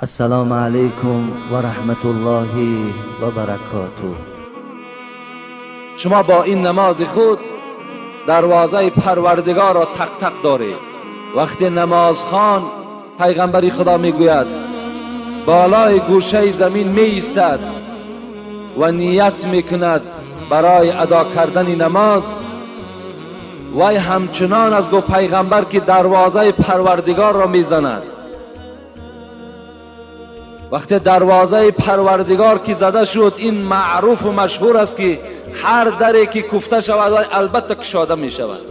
Ассалому алайкум ва раҳматуллоҳи ва баракотуҳ. Шумо бо ин намози худ дарвозаи Парвардигорро тақ-тақ доред. Вақте намозхон, пайғамбари Худо мегӯяд, болои гӯшаи замин меистад ва ният мекунад барои адо кардани намоз, вай ҳамчунон аз гуфт пайғамбар ки дарвозаи Парвардигорро мезанад. Вақте дарвозаи Парвардигор ки зада шуд, ин маъруфу машҳур аст ки ҳар даре ки куфта шавад, вай албатта кушода мешавад.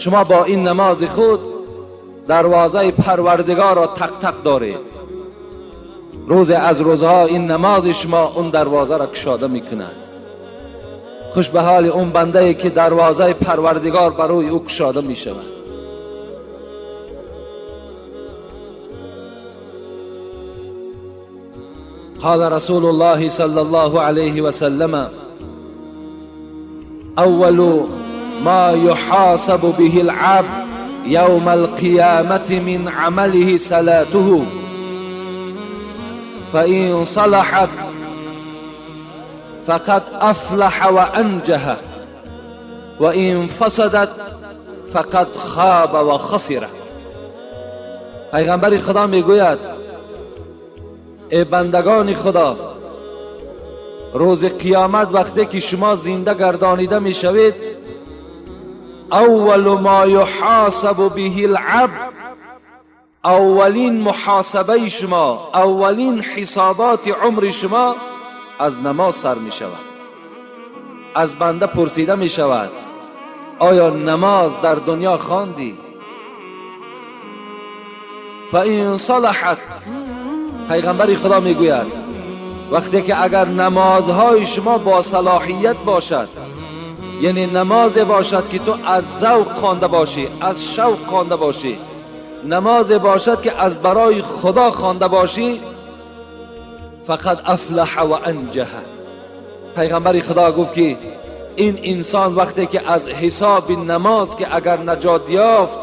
Шумо бо ин намози худ дарвозаи Парвардигорро тақ-тақ доред. Рӯзе аз рӯзҳо ин намози шумо он дарвозаро кушода мекунад. Хуш ба ҳоли он бандае ки дарвозаи Парвардигор бар рӯи ӯ кушода мешавад. قال رسول الله صلى الله عليه وسلم: أول ما يحاسب به العبد يوم القيامة من عمله صلاته، فإن صلحت فقد أفلح وأنجح، وإن فسدت فقد خاب وخسر. پیغمبر خدا میگوید: ای بندگان خدا، روز قیامت وقتی که شما زنده گردانیده میشوید، اول ما یحاسب به العبد، اولین محاسبه شما، اولین حسابات عمر شما از نماز سر می شود. از بنده پرسیده می شود: آیا نماز در دنیا خواندی؟ فإن صلحت، پیغمبر خدا میگوید وقتی که اگر نمازهای شما با صلاحیت باشد، یعنی نماز باشد که تو از ذوق خوانده باشی، از شوق خوانده باشی، نماز باشد که از برای خدا خوانده باشی، فقد افلح و انجح. پیغمبر خدا گفت که این انسان وقتی که از حساب نماز که اگر نجات یافت،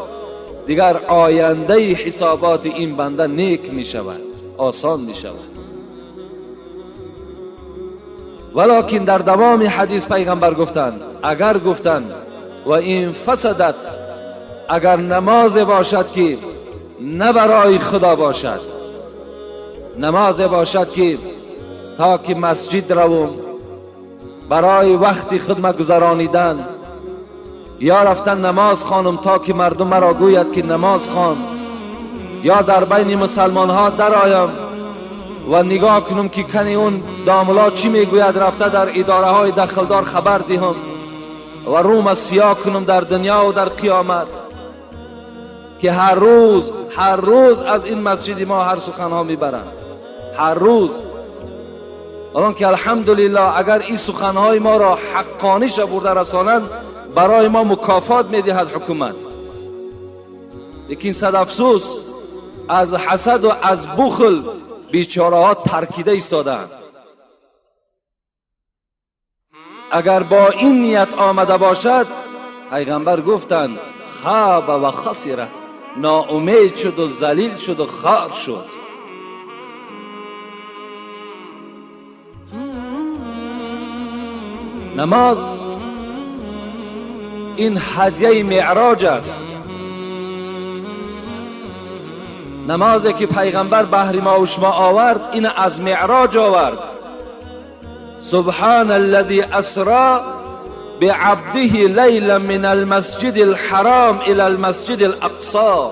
دیگر آینده حسابات این بنده نیک می شود، آسان می شود. ولیکن در دوام حدیث پیغمبر گفتند، اگر گفتند و این فسدت، اگر نماز باشد که نه برای خدا باشد، نماز باشد که تا که مسجد روم برای وقت خود مگذرانیدن، یا رفتن نماز خوانم تا که مردم مرا گوید که نماز خواند، یا در بین مسلمان ها در آیم و نگاه کنم که کنی اون داملا چی میگوید، رفته در اداره های دخلدار خبر دهم و روم سیاه کنم در دنیا و در قیامت، که هر روز هر روز از این مسجد ما هر سخنها میبرند، هر روز. الان که الحمدلله اگر این سخنهای ما را حقانیش برده رسانند، برای ما مکافات میدهد حکومت. لیکن صد افسوس از حسد و از بخل بیچاره ها ترکیده ایستادند. اگر با این نیت آمده باشد، پیغمبر گفتند خاب و خسرت، ناامید شد و ذلیل شد و خار شد. نماز این هدیه معراج است. نمازی که پیغمبر بهر ما و شما آورد، این از معراج آورد. سبحان الذي اسرا بعبده لیلا من المسجد الحرام الى المسجد الاقصى،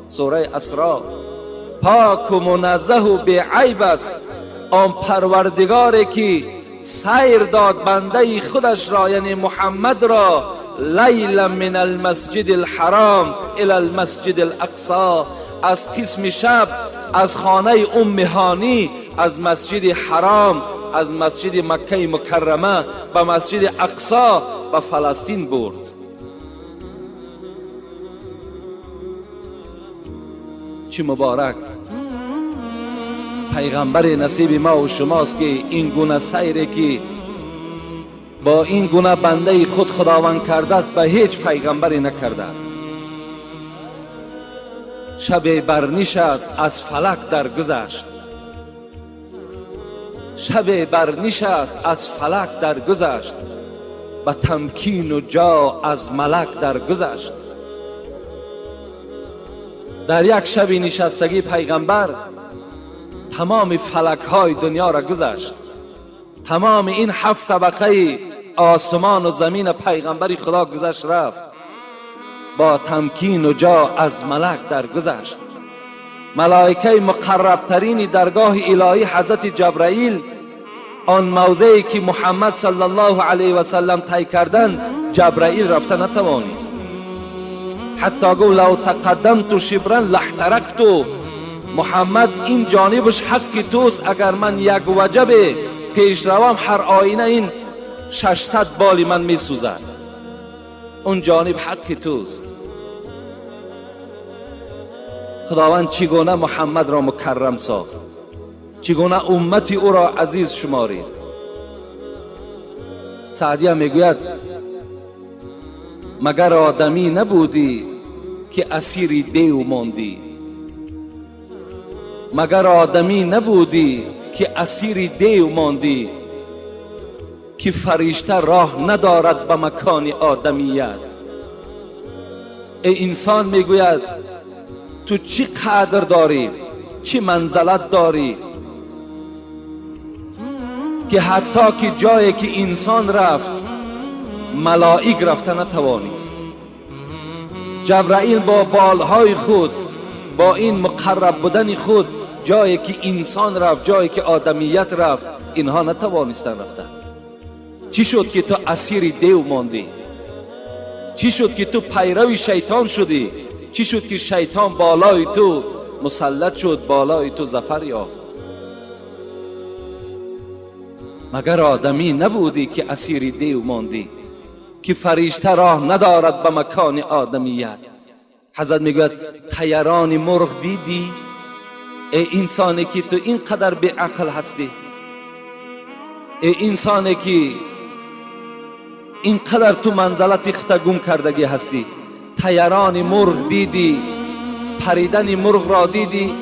سوره اسرا. پاک و منزه و بی‌عیب است آن پروردگاری که سیر داد بنده خودش را، یعنی محمد را، لیلا من المسجد الحرام الى المسجد الاقصى، از قسم شب از خانه ام هانی، از مسجد حرام، از مسجد مکه مکرمه به مسجد اقصا به فلسطین برد. چه مبارک پیغمبر نصیب ما و شماست که این گونه سیری که با این گونه بنده خود خداوند کرده است به هیچ پیغمبری نکرده است. شب برنشست از فلک درگذشت، شب برنشست از فلک درگذشت، به تمکین و جا از ملک درگذشت. در یک شب نشستگی پیغمبر تمام فلک های دنیا را گذشت، تمام این 7 طبقه آسمان و زمین پیغمبر خدا گذشت رفت، با تمکین و جا از ملک درگذشت. ملائکه مقربترین درگاه الهی حضرت جبرائیل، آن موضعی که محمد صلی الله علیه و سلم طی کردن، جبرائیل رفته نتوانست. حتی گفت لو تقدمت شبرا لاحترقت. محمد این جانبش حق توست، اگر من یک وجب پیش روم هر آینه این 600 بال من میسوزد، اون جانب حق توست. خداوند چگونه محمد را مکرم ساخت، چگونه امت او را عزیز شمارید. سعدیه میگوید مگر آدمی نبودی که اسیر دیو ماندی، مگر آدمی نبودی که اسیر دیو ماندی، که فرشته راه ندارد به مکان آدمیت. ای انسان، میگوید تو چی قدر داری، چی منزلت داری که حتی که جایی که انسان رفت ملائک رفته نتوانست. جبرائیل با بالهای خود، با این مقرب بودن خود، جایی که انسان رفت، جایی که آدمیت رفت، اینها نتوانستن رفته. چی شد که تو اسیر دیو ماندی؟ چی شد که تو پیرو شیطان شدی؟ چی شد که شیطان بالای تو مسلط شد، بالای تو ظفر یافت؟ مگر آدمی نبودی که اسیر دیو ماندی، که فرشته راه ندارد به مکان آدمیت؟ حضرت میگوید طیران مرغ دیدی؟ ای انسانی که تو اینقدر بی عقل هستی، ای انسانی که اینقدر تو منزلت خود گم کردگی هستی، طیران مرغ دیدی، پریدن مرغ را دیدی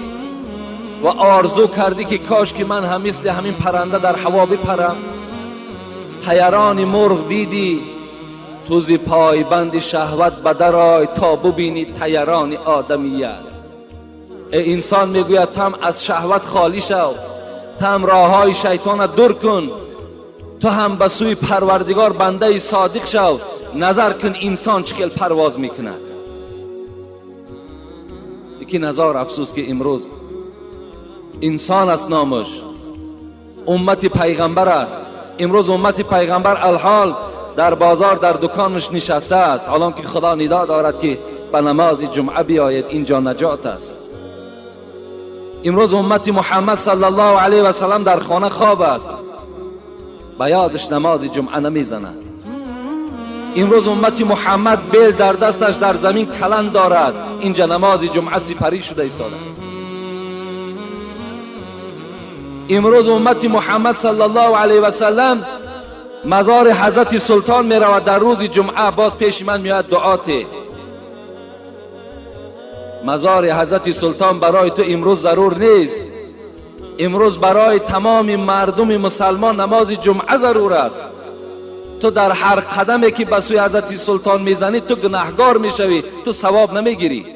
و آرزو کردی که کاش که من هم مثل همین پرنده در هوا بپرم. طیران مرغ دیدی، تو ز پایبند شهوت به آی تا ببینی طیران آدمیت. ای انسان، میگوید تم از شهوت خالی شو، تم راههای شیطان دور کن، تو هم به سوی پروردگار بنده صادق شو. نظر کن انسان چه پرواز میکند. یکی نظر افسوس که امروز انسان است نامش، امت پیغمبر است. امروز امت پیغمبر الحال در بازار در دکانش نشسته است، حالان که خدا ندا دارد که به نماز جمعه بیاید، اینجا نجات است. امروز امت محمد صلی الله علیه و سلم در خانه خواب است، به یادش نماز جمعه نمیزند. امروز امت محمد بیل در دستش در زمین کلند دارد، اینجا نماز جمعه سپری شده ایستاده است. امروز امت محمد صلی الله علیه و سلم مزار حضرت سلطان می رود در روز جمعه، باز پیش من میاد دعاته. مزار حضرت سلطان برای تو امروز ضرور نیست، امروز برای تمام مردم مسلمان نماز جمعه ضرور است. تو در هر قدمی که به سوی حضرت سلطان میزنی تو گناهگار میشوی، تو ثواب نمیگیری.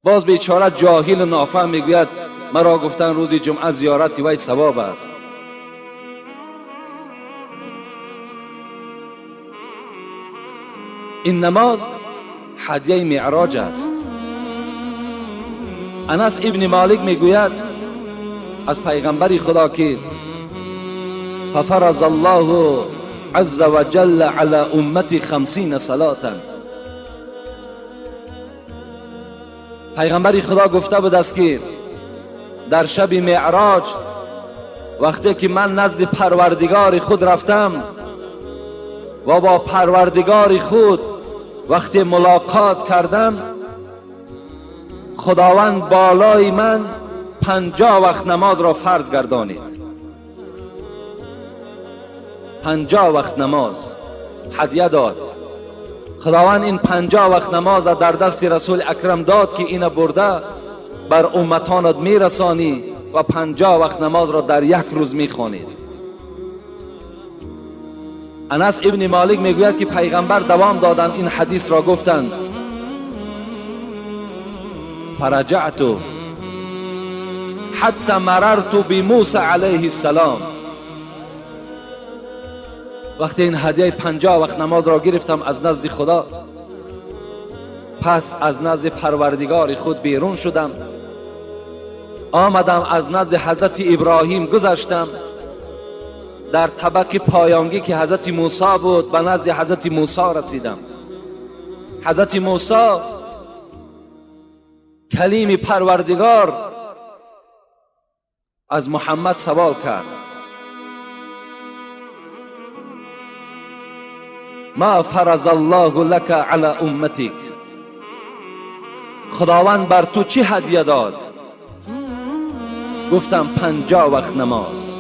باز بیچاره جاهل و نافهم میگوید مرا گفتن روز جمعه زیارت وی ثواب است. این نماز هدیه معراج است. انس ابن مالک میگوید از پیغمبر خدا که ففرض الله عز وجل على امتی 50 صلاة. پیغمبر خدا گفته بود است که در شب معراج وقتی که من نزد پروردگار خود رفتم و با پروردگار خود وقتی ملاقات کردم، خداوند بالای من 50 وقت نماز را فرض گردانید. 50 وقت نماز هدیه داد. خداوند این 50 وقت نماز در دست رسول اکرم داد که اینه برده بر امتانت میرسانی و 50 وقت نماز را در یک روز میخوانید. انس ابن مالک میگوید که پیغمبر دوام دادند این حدیث را گفتند. فرجعت حتی مررت بموسی علیه السلام. وقتی این هدیه 50 وقت نماز را گرفتم از نزد خدا، پس از نزد پروردگار خود بیرون شدم، آمدم از نزد حضرت ابراهیم گذشتم، در طبق پایانگی که حضرت موسی بود به نزد حضرت موسی رسیدم. حضرت موسی کلیم پروردگار از محمد سوال کرد: ما فرض الله لك على امتك، خداوند بر تو چی هدیه داد؟ گفتم 50 وقت نماز.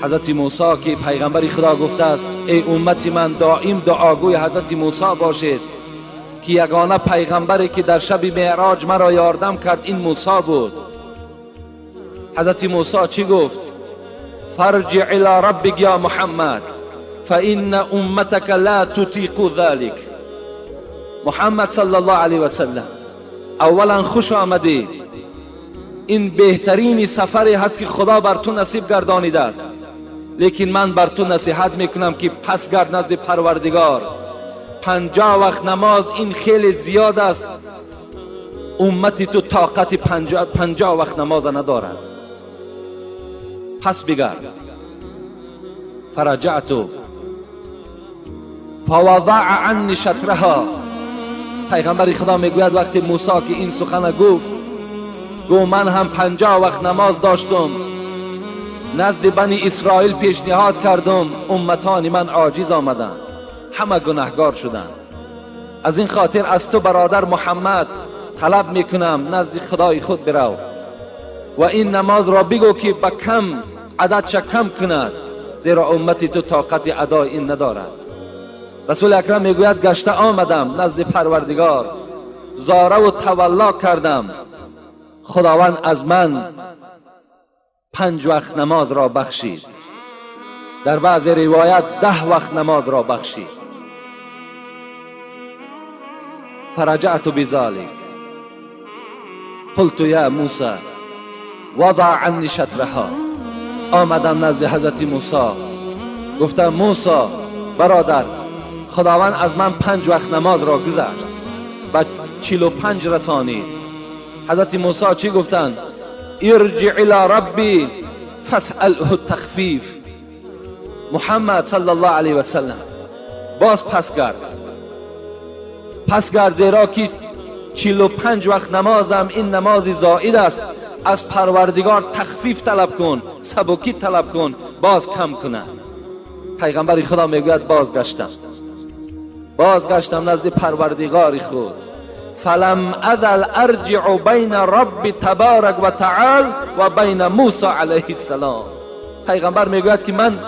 حضرت موسی که پیغمبر خدا گفته است ای امت من دائم دعاگوی حضرت موسی باشید که یگانه پیغمبری که در شب معراج مرا یاردم کرد این موسی بود. حضرت موسی چی گفت؟ فرجع الى ربک یا محمد فإن امتك لا تطیق ذلك. محمد صلی الله علیه و سلم، اولا خوش آمدی، این بهترین سفری هست که خدا بر تو نصیب گردانیده است، لیکن من بر تو نصیحت میکنم که پس گرد نزد پروردگار. 50 وقت نماز این خیلی زیاد است، امتی تو طاقت 50 وقت نماز ندارد، پس بگرد. فرجعت فوضع عنی شطرها. پیغمبر خدا میگوید وقتی موسی که این سخن گفت، گو من هم 50 وقت نماز داشتم، نزد بنی اسرائیل پیشنهاد کردم، امتان من عاجز آمدند، همه گناهگار شدند. از این خاطر از تو برادر محمد طلب میکنم نزد خدای خود برو و این نماز را بگو که به کم عددش کم کند، زیرا امتی تو طاقت ادای این ندارد. رسول اکرم میگوید گشته آمدم نزد پروردگار، زاره و تولا کردم، خداوند از من 5 وقت نماز را بخشید، در بعض روایت 10 وقت نماز را بخشید. فرجعت بذلك قلت یا موسی وضع عنی شطرها. آمدم نزد حضرت موسی، گفتم موسی برادر، خداوند از من 5 وقت نماز را گذشت و 45 رسانید. حضرت موسی چی گفتند؟ ارجع الى ربی فاسأله التخفیف. محمد صلی الله علیه و سلم باز پس گرد، پس گرد، زیرا که 45 وقت نمازم این نماز زائد است، از پروردگار تخفیف طلب کن، سبکی طلب کن، باز کم کند. پیغمبر خدا میگوید بازگشتم، بازگشتم نزد پروردگار خود، فلم ازل ارجع بین رب تبارک و تعال و بین موسی علیه السلام. پیغمبر میگوید که من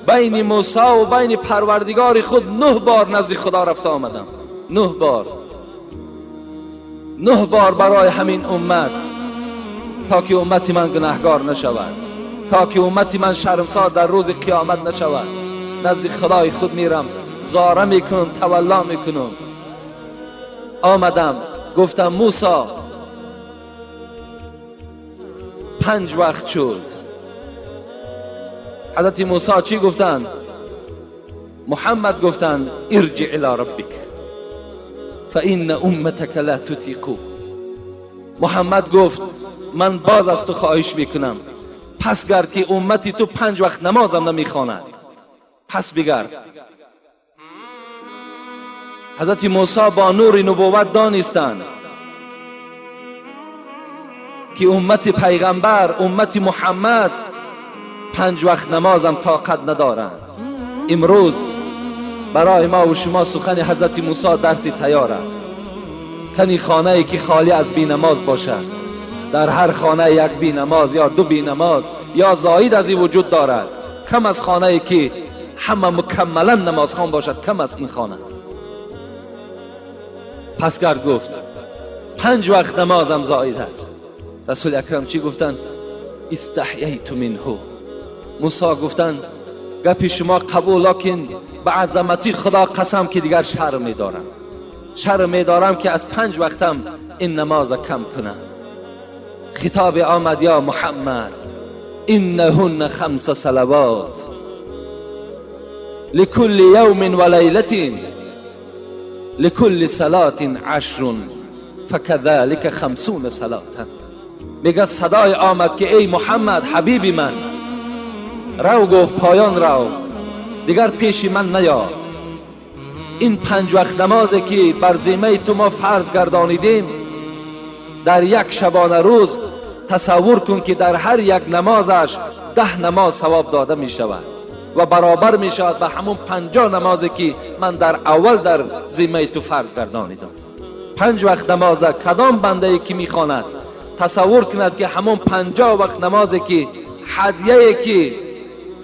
بین موسی و بین پروردگار خود 9 بار نزد خدا رفته آمدم، 9 بار، 9 بار برای همین امت، تا که امت من گناهگار نشود، تا که امت من شرمسار در روز قیامت نشود. نزد خدای خود میرم، زاره میکنم، تولا میکنم. آمدم گفتم موسی 5 وقت شد. حضرت موسی چی گفتند؟ محمد گفتند ارجع الى ربک فإن امتک لا تطیق. محمد گفت من باز از تو خواهش میکنم، پس گرد که امتی تو 5 وقت نمازم نمیخواند، پس بگرد. حضرت موسی با نور نبوت دانستند که امت پیغمبر، امت محمد 5 وقت نمازم طاقت ندارند. امروز برای ما و شما سخن حضرت موسی درسی تیار است. کنی خانه ای که خالی از بی نماز باشد، در هر خانه یک بی نماز یا 2 بی نماز یا زاید از این وجود دارد، کم از خانه ای که همه مکملا نمازخوان باشد کم از این خانه. پس گرد گفت 5 وقت نمازم زائد است. رسول اکرم چی گفتند؟ استحییت منه. موسی گفتند گپی شما قبول، لکن به عظمتی خدا قسم که دیگر شرم می‌دارم، شرم می‌دارم که از 5 وقتم این نماز کم کنم. خطاب آمد یا محمد انهن 5 صلوات لكل يوم وليلة لكل صلاة 10 فكذلك 50 صلاة. میگه صدای آمد که ای محمد حبیبی من، رو گفت پایان رو، دیگر پیش من نیا. این 5 وقت نمازی که بر ذمه تو ما فرض گردانیدیم در یک شبانه روز تصور کن که در هر یک نمازش 10 نماز ثواب داده می شود و برابر می شود به همون 50 نمازی که من در اول در ذمه تو فرض گردانیدم. 5 وقت نماز کدام بنده ای که می خواند تصور کند که همون 50 وقت نمازی که هدیه که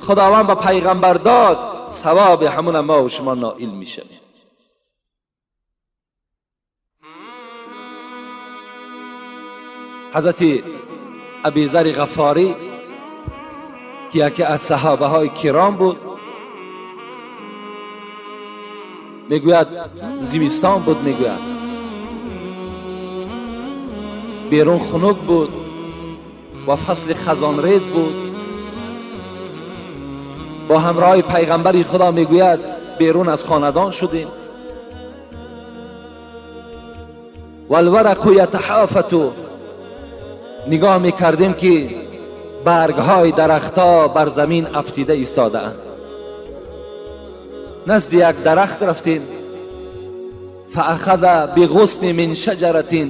خداوند به پیغمبر داد ثواب همون ما و شما نائل می شویم. حضرت ابی ذر غفاری که یکی از صحابه های کرام بود میگوید زمستان بود، میگوید بیرون خنک بود و فصل خزان ریز بود. با همراه پیغمبر خدا میگوید بیرون از خاندان شدیم. والورق یتحافت، نگاه میکردیم که برگهای درختها بر زمین افتیده ایستاده اند. نزد یک درخت رفتیم، فاخذ بغصن من شجرة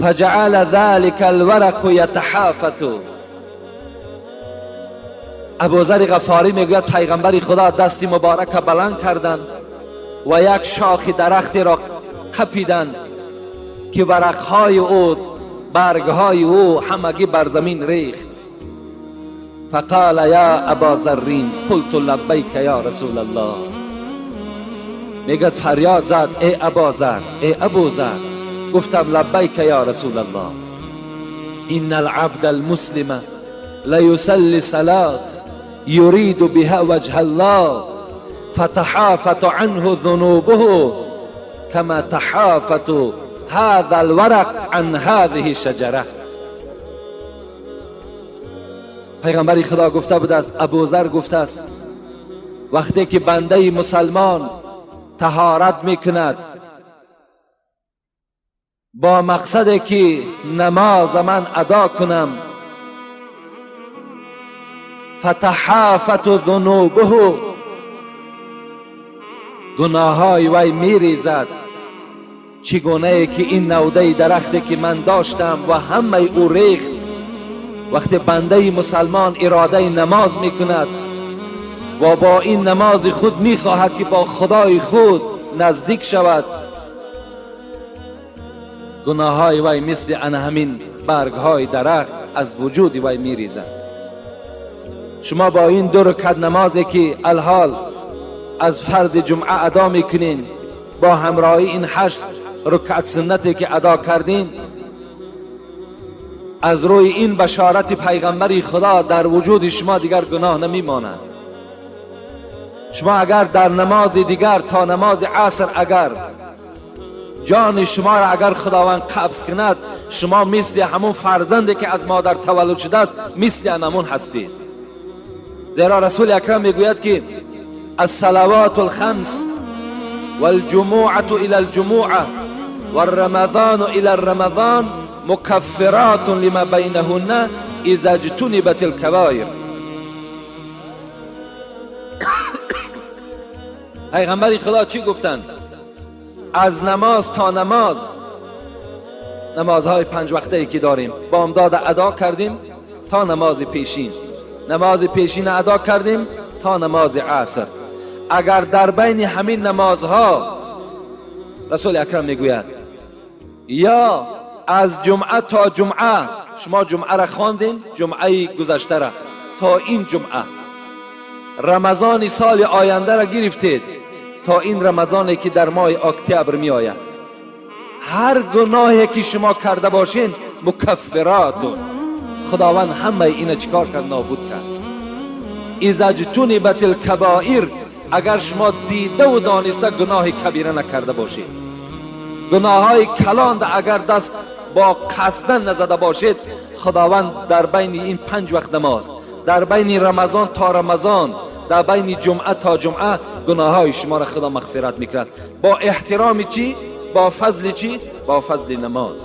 فجعل ذلك الورق یتحافت. ابوذر غفاری میگوید پیغمبر خدا دست مبارک بلند کردند و یک شاخ درختی را قپیدند که ورقهای او، برگهای او همگی بر زمین ریخت. فقال یا ابا ذر قلت لبیک یا رسول الله. میگد فریاد زد ای ابا ذر، ای ابو ذر. گفتم لبیک یا رسول الله. ان العبد المسلم لیصلی صلاة یرید بها وجه الله فتحافت عنه ذنوبه كما تحافت هذا الورق عن هذه الشجره. پیغمبر خدا گفته بود است، ابوذر گفته است وقتی که بنده مسلمان طهارت میکند با مقصد که نماز من ادا کنم، فتحافت ذنوبه، گناههای وی میریزد چگونه ای که این نوده درختی که من داشتم و همه او ریخت. وقتی بنده مسلمان اراده نماز میکند و با این نماز خود میخواهد که با خدای خود نزدیک شود، گناههای وی مثل ان همین برگهای درخت از وجود وی میریزد. شما با این 2 رکعت نمازی که الحال از فرض جمعه ادا میکنین، با همراهی این 8 رکعت سنتی که ادا کردین، از روی این بشارت پیغمبری خدا در وجود شما دیگر گناه نمیماند. شما اگر در نماز دیگر تا نماز عصر اگر جان شما را اگر خداوند قبض کند، شما مثل همون فرزندی که از مادر تولد شده است مثل همون هستید. زیرا رسول اکرم میگوید که الصلوات الخمس والجموعة إلى الجموعة والرمضان إلى الرمضان مکفرات لما بینهن اذا اجتنبت الکبایر. پیغمبر خدا چی گفتند؟ از نماز تا نماز، نمازهای 5 وقته ای که داریم بامداد ادا کردیم تا نماز پیشین، نماز پیشین ادا کردیم تا نماز عصر. اگر در بین همین نمازها رسول اکرم میگوید یا از جمعه تا جمعه، شما جمعه را خواندین، جمعه گذشته را تا این جمعه، Рамазони соли оянда را гирифтед تا این рамазоне ки дар моҳи октябр меояд, ҳар гуноҳе ки шумо карда бошед мукаффиротун, худованд ҳамаи ина чикор кард? Нобуд кард. Иза ҷтунибат алкабоир, агар шумо дида ва дониста гуноҳи кабира накарда бошед, гуноҳҳои калон агар даст бо қасдан назада бошед, худованд дар байни ин 5 вақт намоз, дар байни рамазон то рамазон, дар байни ҷумъа то ҷумъа гуноҳҳои шуморо худо мағфират мекунад. Бо эҳтироми чӣ? Бо фазли чӣ? Бо фазли намоз.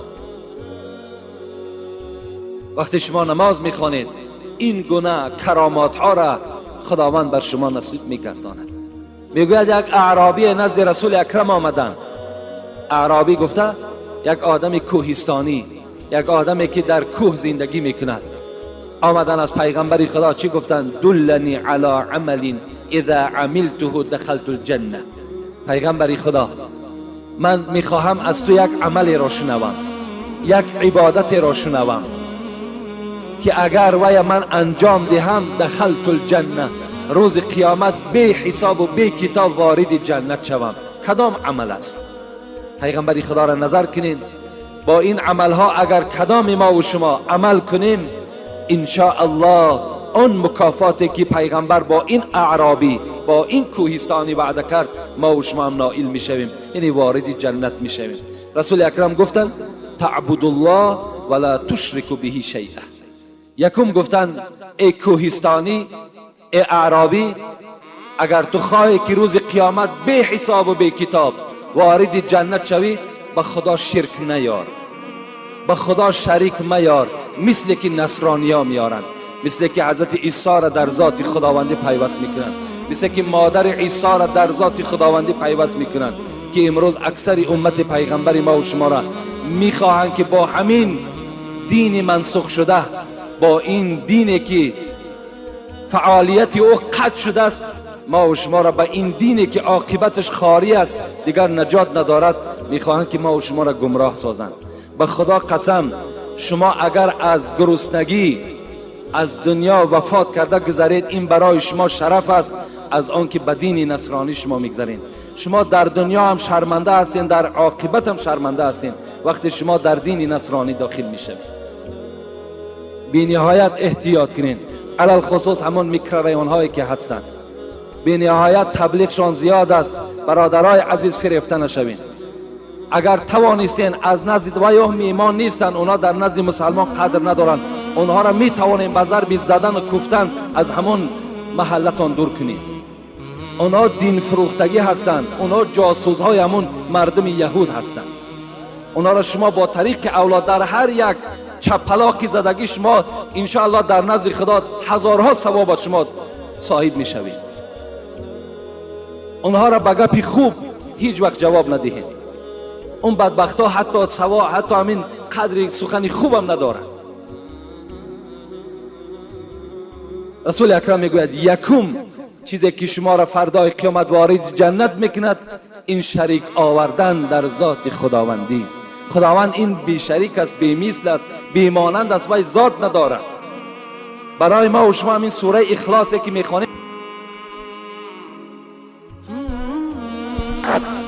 وقتی شما نماز میخوانید این گونه کرامات ها را خداوند بر شما نصیب میگرداند. میگوید یک اعرابی نزد رسول اکرم آمدند. اعرابی گفته یک آدم کوهستانی، یک آدمی که در کوه زندگی میکند. آمدن از پیغمبر خدا چی گفتند؟ دلنی علی عمل اذا عملته دخلت الجنه. پیغمبر خدا من میخواهم از تو یک عمل را شنوم، یک عبادت را شنوم که اگر وی من انجام دهم دخلت الجنه، روز قیامت بی حساب و بی کتاب وارد جنت شوم. کدام عمل است؟ پیغمبر خدا را نظر کنین، با این عملها اگر کدام ما و شما عمل کنیم ان شاء الله آن مکافاتی که پیغمبر با این اعرابی، با این کوهستانی وعده کرد، ما و شما هم نائل میشویم، یعنی وارد جنت میشویم. رسول اکرم گفتند تعبد الله ولا تشرک به شیئا. یکم گفتند ای کوهستانی، ای اعرابی، اگر تو خواهی که روز قیامت بی حساب و بی کتاب وارد جنت شوی، به خدا شرک نیار، به خدا شریک میار، مثل که نصرانیا میارند، مثل که حضرت عیسی را در ذات خداوندی پیوست میکنند، مثل که مادر عیسی را در ذات خداوندی پیوست میکنند، که امروز اکثر امت پیغمبر ما و شما را میخواهند که با همین دین منسوخ شده، با این دینی که فعالیت او قطع شده است، ما و شما را به این دینی که عاقبتش خاری است، دیگر نجات ندارد، میخواهند که ما و شما را گمراه سازند. به خدا قسم، شما اگر از گرسنگی از دنیا وفات کرده گذرید، این برای شما شرف است از آن که به دین نصرانی شما میگذرید. شما در دنیا هم شرمنده هستین، در عاقبت هم شرمنده هستین وقتی شما در دین نصرانی داخل میشوید. بی نهایت احتیاط کنین، علل خصوص همون میکرویون هایی که هستند، بی نهایت تبلیغشان زیاد است. برادرای عزیز فریفته نشوین. اگر توانستین از نزد و میمان نیستن، اونا در نزد مسلمان قدر ندارن، اونها را می توانین به ضرب زدن و کوفتن از همون محلتان دور کنین. اونا دین فروختگی هستند، اونا جاسوس‌های همون مردم یهود هستند. اونا را شما با طریق اولاد در هر یک چپلاکی زدگی شما انشاءالله در نزد خدا هزارها ثواب شما صاحب میشوید. اونها را به گپی خوب هیچ وقت جواب ندهید. اون بدبخت ها حتی سوا، حتی همین قدر سخنی خوبم ندارن. رسول اکرم میگوید یکم چیزی که شما را فردای قیامت وارد جنت میکند، این شریک آوردن در ذات خداوندی است. خداوند این بی شریک است، بی مثل است، بی مانند است و ذات ندارد. برای ما و شما همین سوره اخلاصی که میخوانیم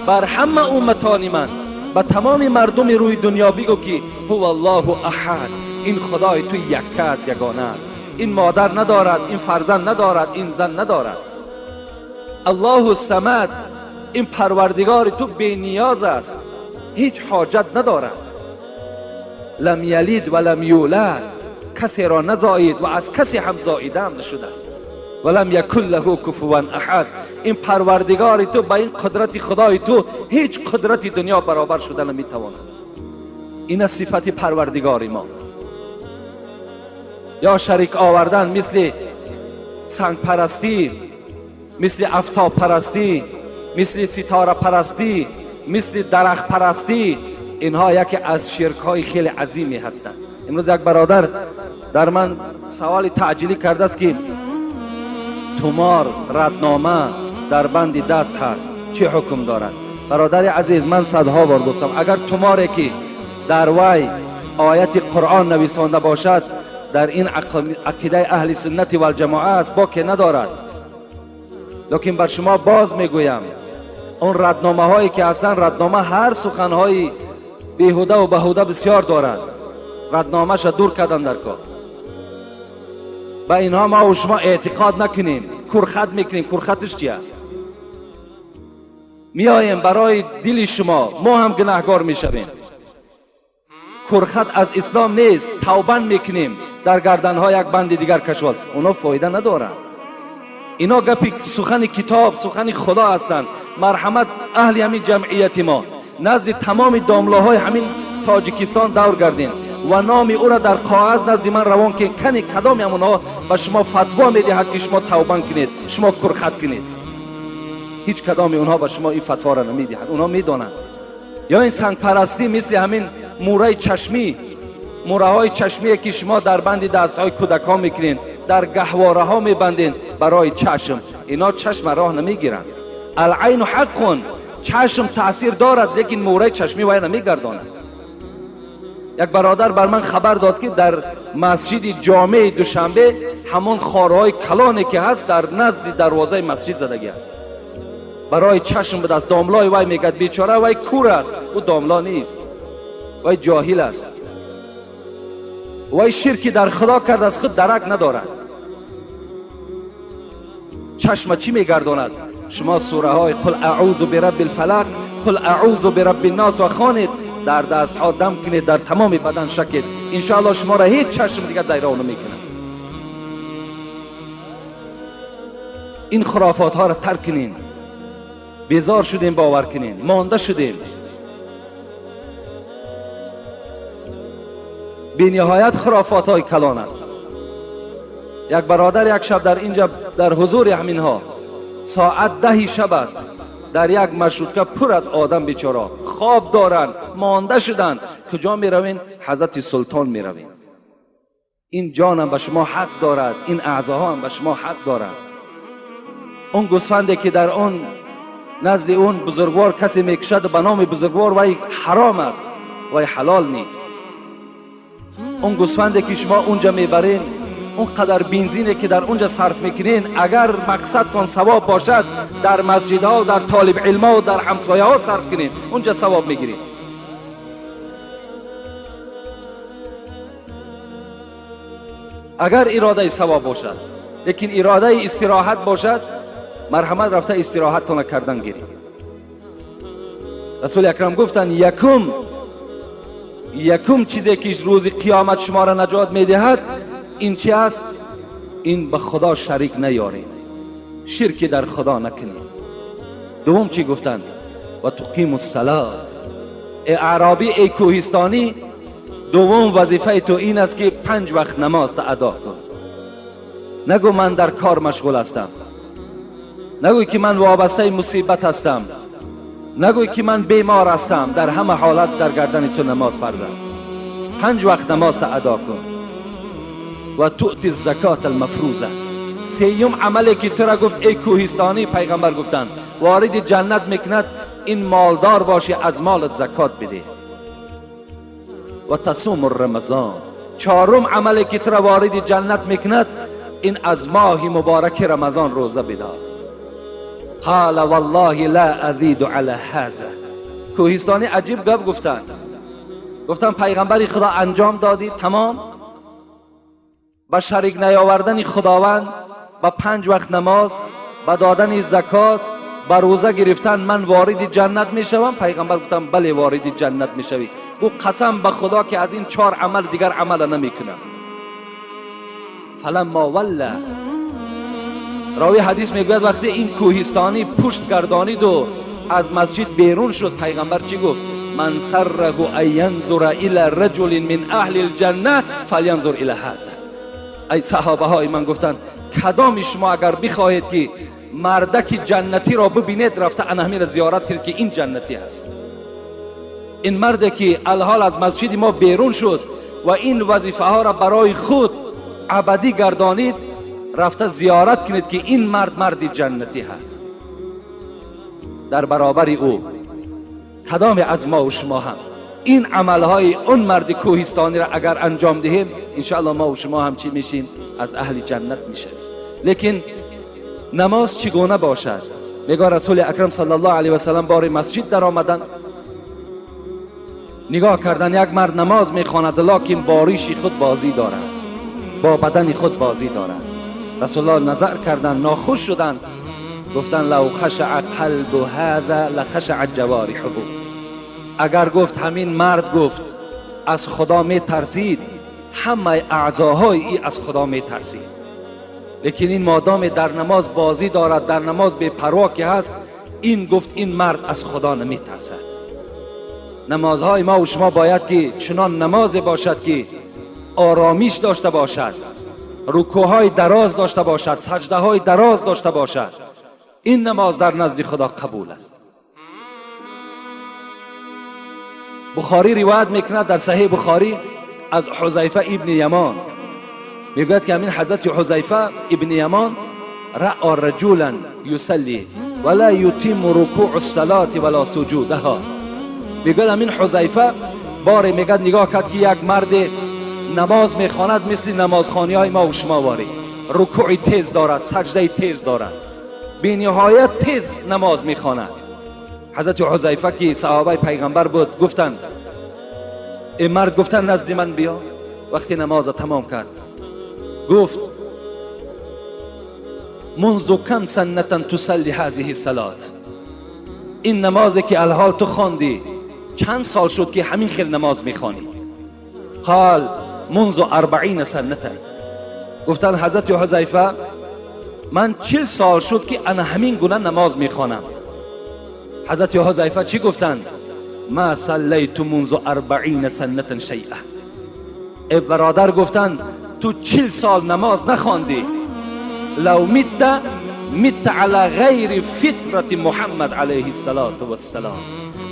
بر همه امتان من، به تمام مردم روی دنیا بگو که هو الله احد، این خدای تو یکه است، یگانه است، این مادر ندارد، این فرزند ندارد، این زن ندارد. الله الصمد، این پروردگار تو بی نیاز است، هیچ حاجت ندارد. لم یلد ولم یولد، کسی را نزایید و از کسی هم زاییده هم نشده است. ولم یکن له کفوا احد، این پروردگار تو با این قدرت خدای تو هیچ قدرت دنیا برابر شده نمیتواند. این صفت پروردگار ما. یا شریک آوردن مثل سنگ پرستی، مثل افتاب پرستی، مثل ستاره پرستی، مثل درخت پرستی، اینها یکی از شرک های خیلی عظیمی هستند. امروز یک برادر در من سوال تعجیلی کرده است که تومار ردنامه در بند دست هست، چه حکم دارد؟ برادر عزیز، من صدها بار گفتم اگر توماری که در وی آیت قرآن نویسانده باشد، در این عقیده اهل سنت و الجماعه است، باک ندارد. лекин бар шумо боз мегӯям, он радномаҳое ки ҳастанд, раднома ҳар суханҳои беҳуда ва баҳуда бисёр дорад. Радномаша дур кардан дар кор. Ба инҳо ма ва шумо эътиқод накунем, курхат мекунем. Курхатиш чи аст? Меоем барои дили шумо, мо ҳам гунаҳгор мешавем. Курхат аз ислом нест, тавбан мекунем, дар гарданҳо як банди дигар кашол, оно фоида надоранд. Ино гапи сухани китоб, сухани худо ҳастанд. Марҳамат, аҳли ҳамин ҷамъияти мо назди тамоми домлаҳои ҳамин Тоҷикистон давр гардин ва номи ӯро дар коғаз назди ман равон ки кани кадоми ҳамонҳо ба шумо фатво медиҳад ки шумо тавбан кунед, шумо курхат кунед. Ҳеҷ кадоми онҳо ба шумо ин фатворо намедиҳад. Онҳо медонанд. Ё ин сангпарастӣ мисли ҳамин мураи чашмӣ, мураҳои чашмие ки шумо дар банди дастҳои кӯдакҳо мекунед, дар гаҳвораҳо мебандед барои чашм. Ино чашма роҳ намегиранд. Алайну ҳаққун, чашм таъсир дорад, лекин мураи чашмӣ вай намегардонад. Як бародар бар ман хабар дод ки дар масҷиди ҷомеи Душанбе ҳамон хорҳои калоне ки ҳаст дар назди дарвозаи масҷид задагӣ аст. Барои чашм будааст. Домлои вай мегӯяд бечора вай кур аст, ӯ домло нест, вай ҷоҳил аст, вай ширки дар худо кардааст, худ дарак надорад. Чашма чӣ мегардонад? Шумо сураҳои қул аъузу бирабби лфалақ, қул аъузу бирабби ннос хонед, дар дастҳо дам кунед, дар тамоми бадан шакед. Иншоаллоҳ шуморо ҳеҷ чашм дигар дайрав намекунад. Ин хурофотҳоро тарк кунед. Безор шудем, бовар кунед, монда шудем. Бениҳоят хурофотҳои калон аст. Як бародар як шаб дар инҷа дар ҳузури ҳаминҳо соат 10 шаб аст, дар як маршрутка пур аз одам бечора хоб доранд, монда шуданд. Куҷо меравем? Ҳазрати Султон меравем. Ин ҷонам ба шумо ҳақ дорад, ин аъзоҳоам ба шумо ҳақ дорад. Он гӯсфанде ки дар он назди он бузургвор касе мекушад ба номи бузургвор, вай ҳаром аст, вай ҳалол нест. Он гӯсфанде ки шумо унҷа мебарен, он қадар бензине ки дар унҷа сарф мекунен, агар мақсадтон савоб бошад, дар масҷидҳо, дар толибилмҳо, дар ҳамсояҳо сарф кунед, унҷа савоб мегиред. Агар иродаи савоб бошад, лекин иродаи истироҳат бошад, марҳамат рафта истироҳаттона кардан гиред. Расули акрам гуфтанд, якум чизе ки рӯзи қиёмат шуморо наҷот медиҳад ин чи аст? Ин ба худо шарик наёред, ширки дар худо накунед. Дуввум чӣ гуфтанд? Ва туқиму ссалот. Э аъробӣ, эй кӯҳистонӣ, дуввум вазифаи ту ин аст ки 5 вақт намозта адо кун. Нагӯ ман дар кор машғул ҳастам, нагӯй ки ман вобастаи мусибат ҳастам, нагӯй ки ман бемор ҳастам. Дар ҳама ҳолат дар гардани ту намоз фарз аст. 5 вақт намозта адо кун. Ва туъти закот алмафруза. Сеюм амале ки тура гуфт эй кӯҳистонӣ, пайғамбар гуфтанд, вориди ҷаннат мекунад ин молдор бошӣ, аз молат закот бидеҳ. Ва тасуму рамазон. Чорум амале ки тура вориди ҷаннат мекунад ин аз моҳи мубораки Рамазон рӯза бидор. قال والله لا ازید علی هذا. کوهستانی عجیب گپ گفتن، گفتن پیغمبری خدا انجام دادی تمام، با شریک نیاوردن خداوند، با 5 وقت نماز، با دادن زکات، با روزه گرفتن من وارد جنت میشوم؟ پیغمبر گفتن بله وارد جنت میشوی. او قسم به خدا که از این 4 عمل دیگر عمل نمیکنم. فلما ولی، راوی حدیث میگوید وقتی این کوهستانی پشت گردانید و از مسجد بیرون شد، پیغمبر چی گفت؟ من سره ان ینظر الی رجل من اهل الجنه فلینظر الی هذا. ای صحابه های من، گفتند کدام شما اگر بخواهید که مردک جنتی را ببینید، رفته انهمی را زیارت کنید که این جنتی است. این مرد که الحال از مسجد ما بیرون شد و این وظیفه ها را برای خود ابدی گردانید، رفته زیارت کنید که این مرد مرد جنتی هست. در برابر او کدام از ما و شما هم این عملهای اون مرد کوهستانی را اگر انجام دهیم، انشاءالله ما و شما هم چی میشیم؟ از اهل جنت میشیم. لیکن Намоз чигуна бошад? Мегӯяд Расули Акрам саллаллоҳу алайҳи васаллам бори масҷид даромаданд, нигоҳ кардан як мард намоз мехонад, локин бо риши худ бозӣ дорад, бо бадани худ бозӣ дорад. Расулуллоҳ назар карданд, нохуш шуданд, гуфтанд лав хашаа қалбу ҳаза лахашаат ҷавориҳуҳу. Агар гуфт ҳамин мард гуфт аз Худо метарсид, ҳамаи аъзоҳои ӣ аз Худо метарсид. Лекин ин модоме дар намоз бозӣ дорад, дар намоз бепарво ки ҳаст, ин гуфт ин мард аз Худо наметарсад. Намозҳои ма ва шумо бояд ки чунон намозе бошад ки оромиш дошта бошад, рукӯъҳои дароз дошта бошад, саҷдаҳои дароз дошта бошад. Ин намоз дар назди Худо қабул аст. Бухорӣ ривоят мекунад дар Саҳеҳи Бухорӣ аз Ҳузайфа ибни Ямон, мегӯяд ки ҳамин ҳазрати Ҳузайфа ибни Ямон раъа раҷулан юсалли ва ла ютимму рукӯъу ссалоти ва ла суҷудаҳа. Мегӯяд ҳамин Ҳузайфа боре мегӯяд нигоҳ кард ки як марде намоз мехонад мисли намозхониҳои ма ва шумо ворӣ, рукӯи тез дорад, саҷдаи тез дорад, бениҳоят тез намоз мехонад. Ҳазрати Ҳузайфа ки саҳобаи пайғамбар буд гуфтанд эй мард, гуфтанд назди ман биё. Вақти намоза тамом кард гуфт منذ کم سنة تسلی هذه الصلاة، این نمازی که الحال تو خواندی چند سال شد که همین خیل نماز میخوانی؟ قال منذ 40 سنة. گفتن حضرت حذیفه من 40 سال شد که انا همین گونه نماز میخوانم. حضرت حذیفه چی گفتند؟ ما صلیت منذ 40 سنة شیئا. ای برادر گفتند تو 40 سال نماز نخواندی، لو مت مت علی غیر فطرت محمد علیه الصلاة والسلام.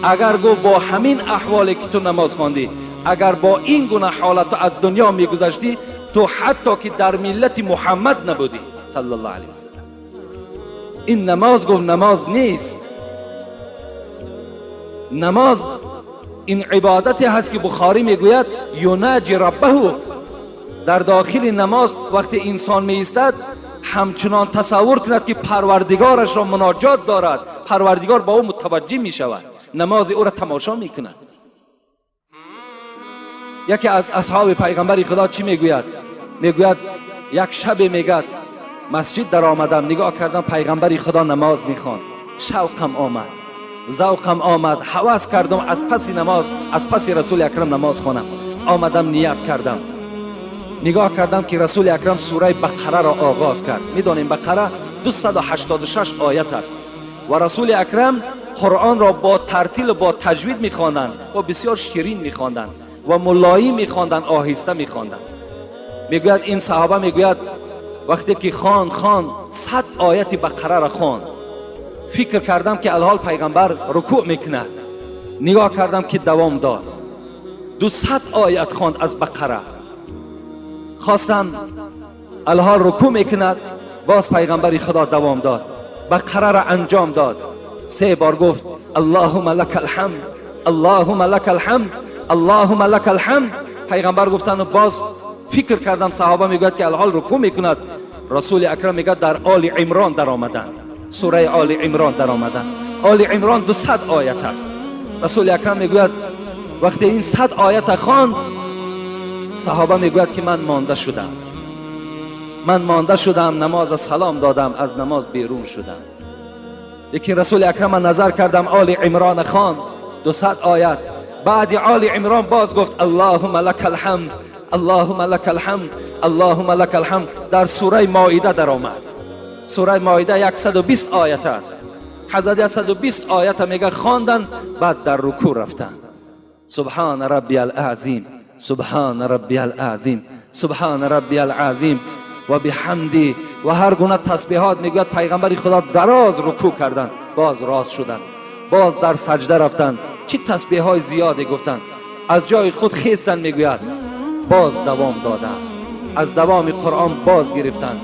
اگر گو با همین احوالی که تو نماز خواندی، اگر با این گونه حالت از دنیا میگذشتی، تو حتی که در ملت محمد نبودی صلی الله علیه وسلم. این نماز گفت نماز نیست. نماز این عبادتی هست که بخاری میگوید یناجی ربه. در داخل نماز وقتی انسان می ایستد همچنان تصور کند که پروردگارش را مناجات دارد، پروردگار با او متوجه می شود، نماز او را تماشا می کند. یکی از اصحاب پیغمبر خدا چی میگوید؟ میگوید یک شب میگد مسجد در آمدم، نگاه کردم پیغمبر خدا نماز میخواند، شوقم آمد، ذوقم آمد، هوس کردم از پس نماز، از پس رسول اکرم نماز خوانم. آمدم نیت کردم، نگاه کردم که رسول اکرم سوره بقره را آغاز کرد. میدانیم بقره 286 آیت است و رسول اکرم قرآن را با ترتیل و با تجوید میخواندند و بسیار شیرین میخواندند و ملایی میخواندند، آهسته میخواندند. میگوید این صحابه میگوید وقتی که خان 100 آیت بقره را خواند، فکر کردم که الحال پیغمبر رکوع میکند، نگاه کردم که دوام داد، 200 آیت خواند از بقره. خواستم الحال رکوع میکند، باز پیغمبر خدا دوام داد، بقره را انجام داد. 3 بار گفت اللهم لک الحمد، اللهم لک الحمد، اللهم لک الحمد. پیغمبر گفتن و باز فکر کردم صحابه میگوید که الحال رکوع میکند. رسول اکرم میگه در آل عمران در آمدن، سوره آل عمران در آمدن. آل عمران 200 آیت است. رسول اکرم میگوید وقتی این 100 آیت خواند، صحابه میگوید که من مانده شدم، من مانده شدم، نماز سلام دادم، از نماز بیرون شدم. لیکن رسول اکرم نظر کردم آل عمران خواند 200 آیت. بعد آل عمران باز گفت اللهم لک الحمد، اللهم لک الحمد، اللهم لک الحمد. در سوره مائده در آمد. سوره مائده 120 آیت است. حضرت 120 آیت میگه خواندن، بعد در رکوع رفتن. سبحان ربی العظیم، سبحان ربی العظیم، سبحان ربی العظیم و بحمدی و هر گونه تسبیحات. میگوید پیغمبر خدا دراز رکوع کردن، باز راست شدن، باز در سجده رفتن، چی تسبیح های زیادی گفتن، از جای خود خیستن. میگوید باز دوام دادن، از دوام قرآن باز گرفتن،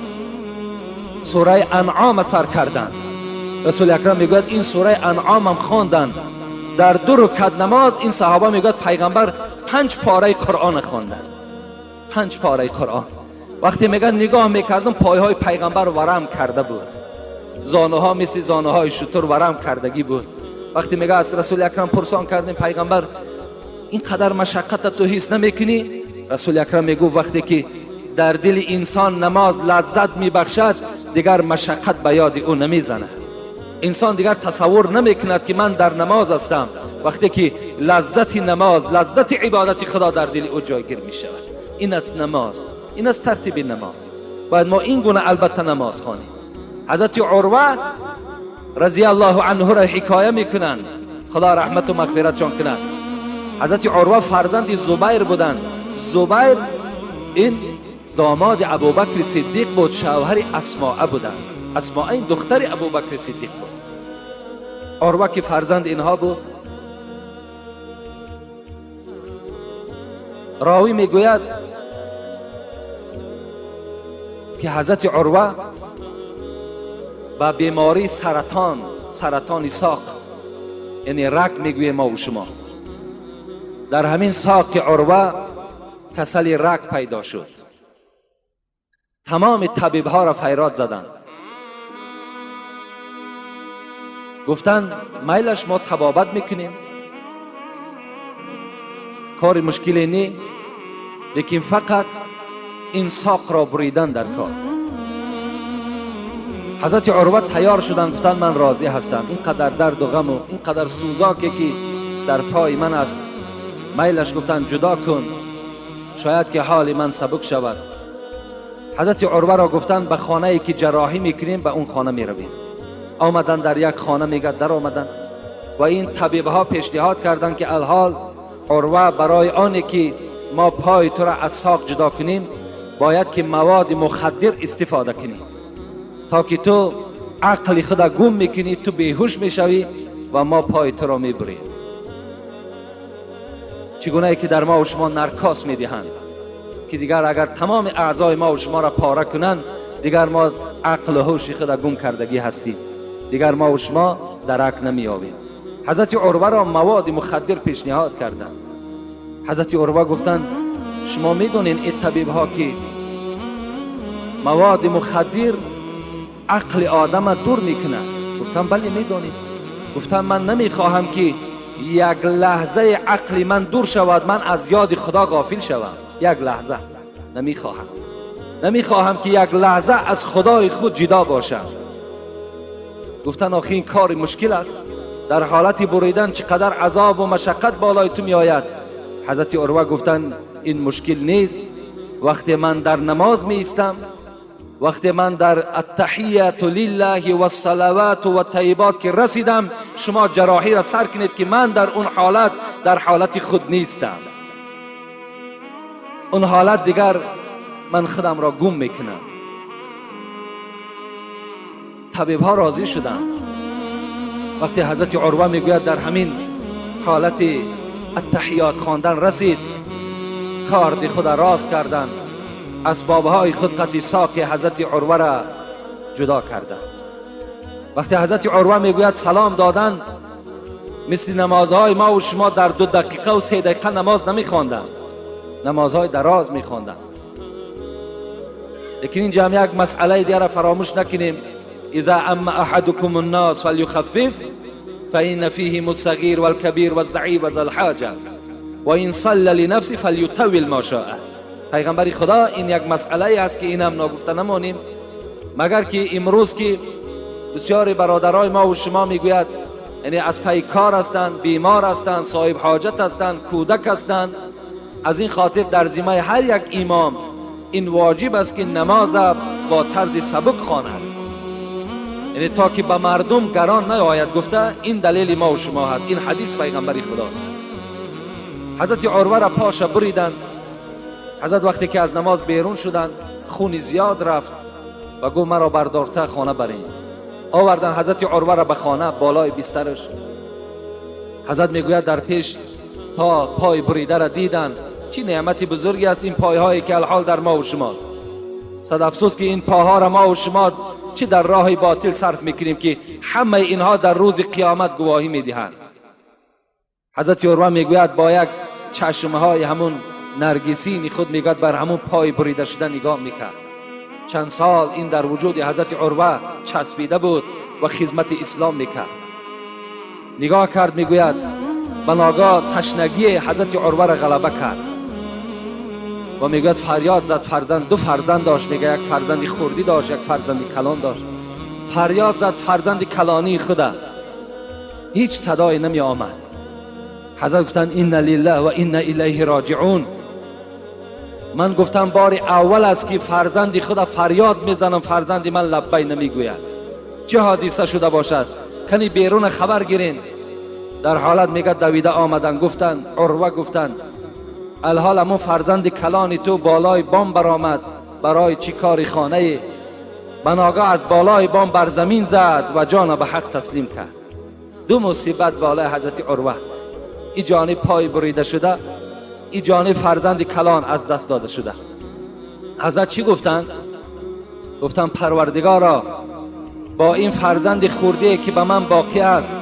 سوره انعام سر کردن. رسول اکرم میگوید این سوره انعام هم خواندن در 2 رکعت نماز. این صحابه میگوید پیغمبر 5 پاره قرآن خواندن، 5 پاره قرآن. وقتی میگن نگاه میکردم پایهای پیغمبر ورم کرده بود، زانوها مثل زانوهای شتر ورم کردگی بود. وقتی میگه از رسول اکرم پرسان کردیم پیغمبر این قدر مشقت تو حس نمیکنی؟ رسول اکرم میگو وقتی که در دل انسان نماز لذت میبخشد دیگر مشقت به یاد او نمیزنه. انسان دیگر تصور نمیکند که من در نماز هستم. وقتی که لذت نماز، لذت عبادت خدا در دل او جایگیر میشود. این از نماز، این از ترتیب نماز. باید ما این گونه البته نماز خوانیم. حضرت عروه رضی الله عنه را حکایه میکنند، خدا رحمت و مغفرتشان کند. حضرت عروه فرزند زبیر بودند. زبیر این داماد ابوبکر صدیق بود، شوهر اسماء بودند. اسماء این دختر ابوبکر صدیق بود. عروه که فرزند اینها بود، راوی میگوید که حضرت عروه با بیماری سرطان، سرطان ساق، یعنی رگ میگوییم ما و شما، در همین ساق عروه کسل رگ پیدا شد. تمام طبیب ها را فریاد زدند، گفتند میلش ما طبابت میکنیم، کار مشکلی نی، لیکن فقط این ساق را بریدن در کار. حضرت عروه تیار شدند، گفتند من راضی هستم، اینقدر درد و غم و اینقدر سوزاکی که در پای من است، میلش گفتند جدا کن، شاید که حال من سبک شود. حضرت عروه را گفتند به خانه ای که جراحی میکنیم به اون خانه میرویم. آمدن در یک خانه، میگه در آمدن و این طبیب ها پیشنهاد کردند که الحال عروه برای آنی که ما پای تو را از ساق جدا کنیم باید که مواد مخدر استفاده کنیم تا که تو عقل خود گم میکنی، تو بیهوش میشوی و ما پای تو را میبریم. چگونه ای که در ما و شما نرکاس میدهند که دیگر اگر تمام اعضای ما و شما را پاره کنند دیگر ما عقل و هوش خود گم کردگی هستیم، دیگر ما و شما درک نمیابیم. حضرت عروه را مواد مخدر پیشنهاد کردند. حضرت عروه گفتند شما میدونین این طبیب ها که مواد مخدر عقل آدم دور میکنه؟ گفتم بله میدونیم. گفتم من نمیخواهم که یک لحظه عقل من دور شود، من از یاد خدا غافل شوم. یک لحظه نمیخواهم، نمیخواهم که یک لحظه از خدای خود جدا باشم. گفتن آخه این کار مشکل است، در حالت بریدن چقدر عذاب و مشقت بالای تو میآید. حضرت عروه گفتن این مشکل نیست، وقتی من در نماز می ایستم، وقتی من در التحیت لله و الصلوات و الطیبات که رسیدم، شما جراحی را سر کنید که من در اون حالت، در حالت خود نیستم. اون حالت دیگر من خودم را گم میکنم. طبیب ها راضی شدند. وقتی حضرت عروه میگوید در همین حالت التحیات خواندن رسید، کارد خود را راست کردند، اسبابهای خود قطع ساق حضرت عروه را جدا کردند. وقتی حضرت عروه میگوید سلام دادن، مثل نمازهای ما و شما در 2 دقیقه و 3 دقیقه نماز نمیخواندند، نمازهای دراز میخواندند. لیکن اینجا هم یک مسئله دیگر را فراموش نکنیم. اذا اما احدكم الناس فليخفف فإن فيهم الصغير والكبير والضعيف وذا الحاجة وإن صلى لنفسه فليطول ما شاء. پیغمبر خدا این یک مسئله است که اینم ناگفته نمانیم، مگر که امروز که بسیاری برادرای ما و شما میگوید یعنی از پی کار هستند، بیمار هستند، صاحب حاجت هستند، کودک هستند، از این خاطر در ذمه هر یک امام این واجب است که نماز با طرز سبک خواند، یعنی تا که به مردم گران نیاید. گفته این دلیل ما و شما هست، این حدیث پیغمبری خداست. حضرت عروه را پاش بریدند. حضرت وقتی که از نماز بیرون شدند خون زیاد رفت و گفت مرا بردارته خانه برین. آوردن حضرت عروه را به خانه بالای بسترش. حضرت میگوید در پیش تا پای بریده را دیدن. چی نعمت بزرگی است این پایهایی که الحال در ما و شماست. صد افسوس که این پاها را ما و شما چه در راه باطل صرف میکنیم که همه اینها در روز قیامت گواهی میدهند. حضرت عروه میگوید با یک چشمهای همون نرگسین خود میگوید بر همون پای بریده شده نگاه میکرد. چند سال این در وجود حضرت عروه چسبیده بود و خدمت اسلام میکرد. نگاه کرد، میگوید بناگاه تشنگی حضرت عروه را غلبه کرد و میگوید فریاد زد. فرزند، دو فرزند داشت، میگه یک فرزند خردی داشت، یک فرزند کلان داشت. فریاد زد فرزند کلانی خدا، هیچ صدایی نمی آمد. حضرت گفتند إنا لله و إنا إلیه راجعون. من گفتم بار اول است که فرزند خدا فریاد میزنم، فرزند من لبی نمیگوید. چه حادثه شده باشد؟ کنی بیرون خبر گیرین. در حالت میگه دویده آمدن، گفتن عروه گفتن الحال امو فرزند کلانی تو بالای بام برآمد برای چی کاری خانه، بناگاه از بالای بام بر زمین زد و جان به حق تسلیم کرد. دو مصیبت بالای حضرت عروه، ای جانب پای بریده شده، ای جانب فرزند کلان از دست داده شده. حضرت چی گفتند؟ گفتن پروردگارا با این فرزند خورده که به من باقی است